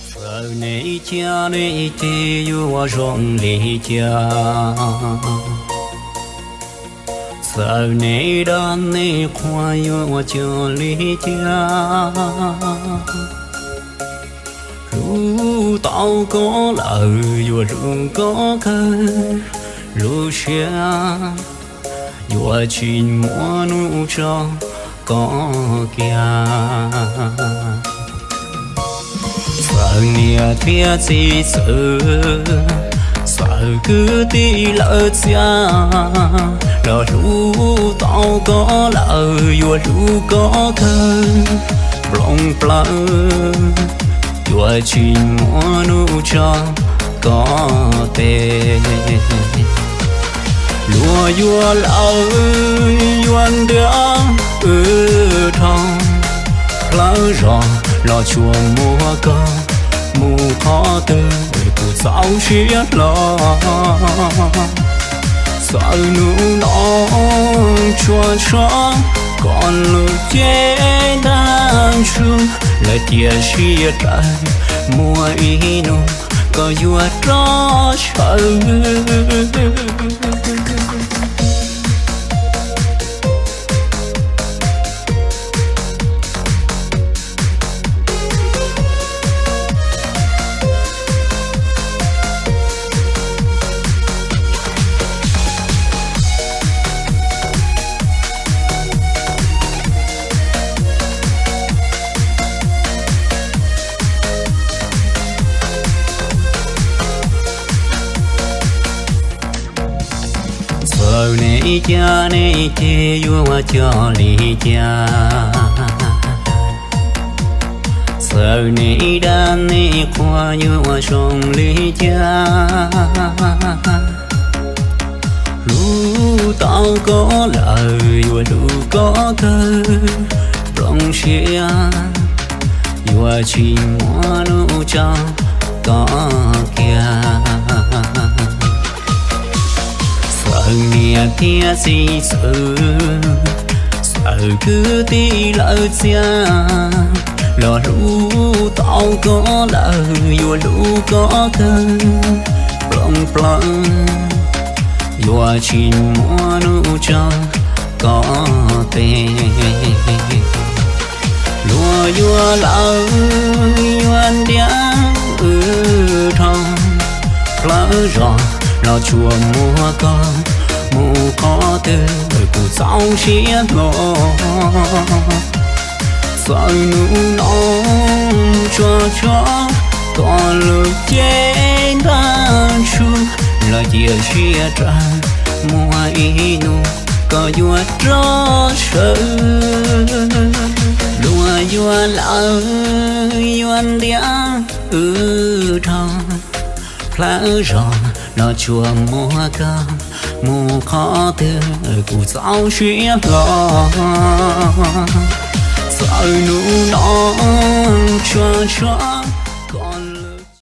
Txawm nej cia nej ceg yuav zoo li cas, txawm nej dab nej qhua yuav ua cog li cas, hlub tau koj lawm yuav hlub koj kawg, lub siab yuav tsis muaj hnub tso koj kiag. Txawm niam thiab txiv txwv, txawm kwv tij lawv txia, los hlub tau koj lawm yuav hlub koj kawg, nplooj plaws yuav tsis muaj hnub tso koj tes. Luag yuav lawm yuav ntiav wb dhau, plawv zos los tsuas muaj koj mus qhov twg kuv txaus siab hlo. Txawm hnub no tsuas tshuav koj lub cev ntaj ntsug, lawv cia siab rau muaj ib hnub koj yuav rov sawv. Txawm nej ib cag nej ceg yuav ua cog li cas, txawm nej ib dab nej qhua yuav ua zoo li cas, hlub tau koj lawm yuav hlub koj kawg, nplooj siab yuav tsis muaj hnub tso koj kiag. Txawm niam thiab txiv txwv, txawm kwv tij lawv txia, los hlub tau koj lawm yuav hlub koj kawg, nplooj plaws yuav tsis muaj hnub tso koj tes. Luag yuav lawm yuav ntiav wb dhau, plawv zos los tsuas muaj koj mus qhov twg kuv txaus siab hlo. Txawm hnub no tsuas tshuav koj lub cev ntaj ntsug, lawv cia siab rau muaj ib hnub koj yuav rov sawv. Luag yuav lawm yuav ntiav wb dhau, plawv zos los tsuas muaj koj mus qhov twg kuv txaus siab hlo. Txawm hnub no tsuas tshuav